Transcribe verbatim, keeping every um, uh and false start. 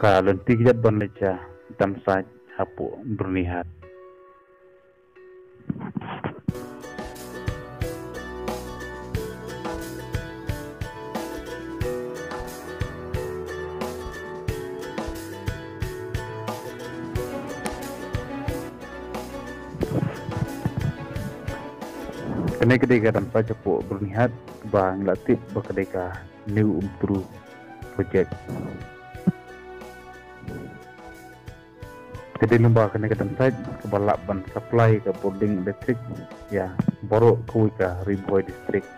Ka lynti kjat ban leit sha Damsait hapoh Byrnihat. Kane ka dei ka Damsait hapoh Byrnihat, ba ngi la tip ba ka dei ka New Umtru project. Ka dei lyngba kane ka Damsait kaba lah ban supply ka bording electric ïa baroh kawei ka Ri Bhoi district.